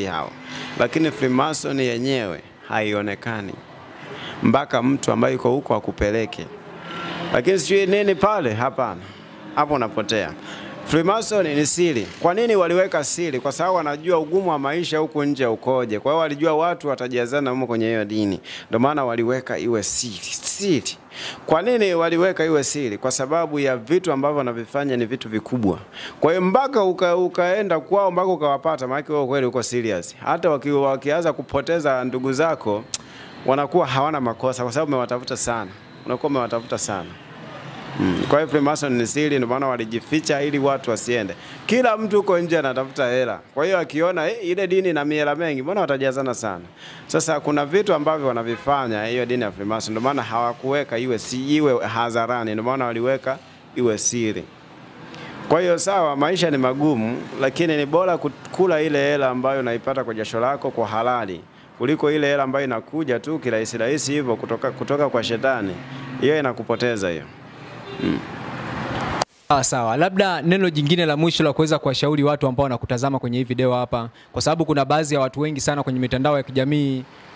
Hao. Lakini Freemason yenyewe haionekani mpaka mtu ambaye yuko huko akupeleke. Lakini sijui nini pale, hapana, hapo unapotea. Freemason ni siri. Kwa nini waliweka siri? Kwa sababu wanajua ugumu wa maisha huku nje ukoje. Kwa hiyo walijua watu watajazana humo kwenye hiyo dini, ndio maana waliweka iwe siri. Siri. Kwa nini waliweka iwe siri? Kwa sababu ya vitu ambavyo wanavifanya ni vitu vikubwa. Kwa hiyo mpaka ukaenda kwao, mpaka ukawapata, maana wewe kweli uko serious. Hata wakianza kupoteza ndugu zako wanakuwa hawana makosa, kwa sababu umewatafuta sana, unakuwa umewatafuta sana. Kwa hiyo Freemason ni siri, ndio maana walijificha ili watu wasiende. Kila mtu huko nje anatafuta hela. Kwa hiyo akiona ile dini na mihela mengi, mbona watajazana sana? Sasa kuna vitu ambavyo wanavifanya hiyo dini ya Freemason, ndio maana hawakuweka iwe si iwe hadharani, ndio maana waliweka iwe siri. Kwa hiyo sawa, maisha ni magumu, lakini ni bora kula ile hela ambayo unaipata kwa jasho lako kwa halali kuliko ile hela ambayo inakuja tu kirahisi rahisi hivyo kutoka kwa shetani. Hiyo inakupoteza hiyo. Sawa, labda neno jingine la mwisho la kuweza kuwashauri watu ambao wanakutazama kwenye hii video hapa, kwa sababu kuna baadhi ya watu wengi sana kwenye mitandao ya kijamii